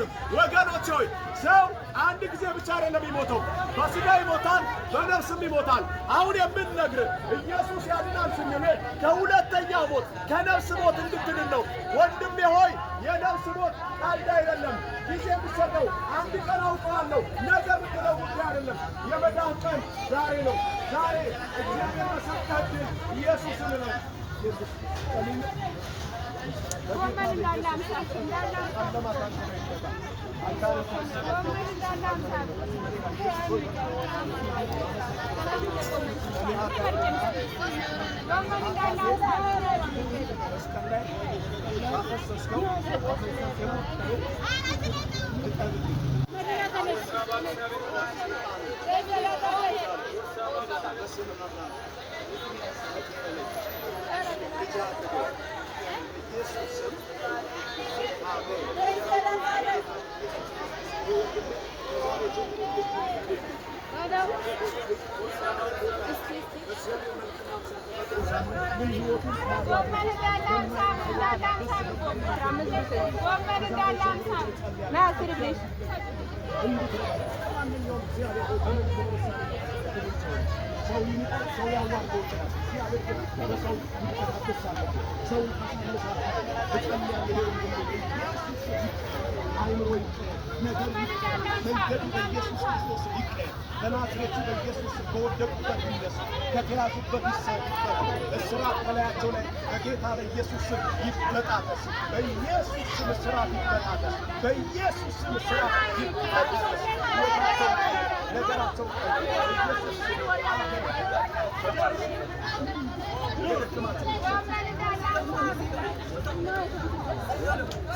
አይሆንም። ወገኖች ሆይ፣ ሰው አንድ ጊዜ ብቻ አይደለም የሚሞተው፣ በስጋ ይሞታል፣ በነፍስም ይሞታል። አሁን የምንነግርህ ኢየሱስ ያድናል ስንል ከሁለተኛው ሞት፣ ከነፍስ ሞት እንድትድን ነው። ወንድሜ ሆይ፣ የነፍስ ሞት ቀልድ አይደለም። ጊዜ የምትሰጠው፣ አንድ ቀን አውቀዋለሁ፣ ነገ የምትለው ጉዳይ አይደለም። የመዳን ቀን ዛሬ ነው። ዛሬ እግዚአብሔር በሰጠህ ዕድል ኢየሱስን ነው። ኢየሱስ ጎመን እንዳለ 50፣ እንዳለ 50። ጎመን እንዳለ 50። ጎመን እንዳለ 50። ባፈሰስከው መዲና ተነሽ። ኢየሱስ ስም አሜን። ጎመን እንዳለ 50፣ እንዳለ 50 ብር። ጎመን እንዳለ 50። ና አስርልሽ። ማንኛውም እግዚአብሔር ሆይ ሰው ይንቃል፣ ሰው ያዋርደው ይችላል። እግዚአብሔር ግን በሰው ውድቀት አትሳለፍ፣ ሰውን አሳንሰህ እጸልያለሁ። ይሄ ወንድሜ በኢየሱስ ስም አይምሮ ይቀየር፣ ነገር ይቀየር፣ መንገዱ በኢየሱስ ክርስቶስ ይቀየር። በናዝሬቱ በኢየሱስ ስም ከወደቁበት ይነሱ፣ ከተያዙበት ይፈቱ። እስራት ከላያቸው ላይ በጌታ በኢየሱስ ስም ይበጣጠስ። በኢየሱስ ስም እስራት ይበጣጠስ። በኢየሱስ ስም እስራት ይበጣጠስ። ሕይወታቸው ይቀየር፣ ነገራቸው ይቀየር። በኢየሱስ ስም የደከማችሁ ጎመን እንዳለ 50። ጎመን እንዳለ 50፣ እንዳለ 50።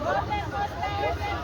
ጎመን ቆስጣ የለም።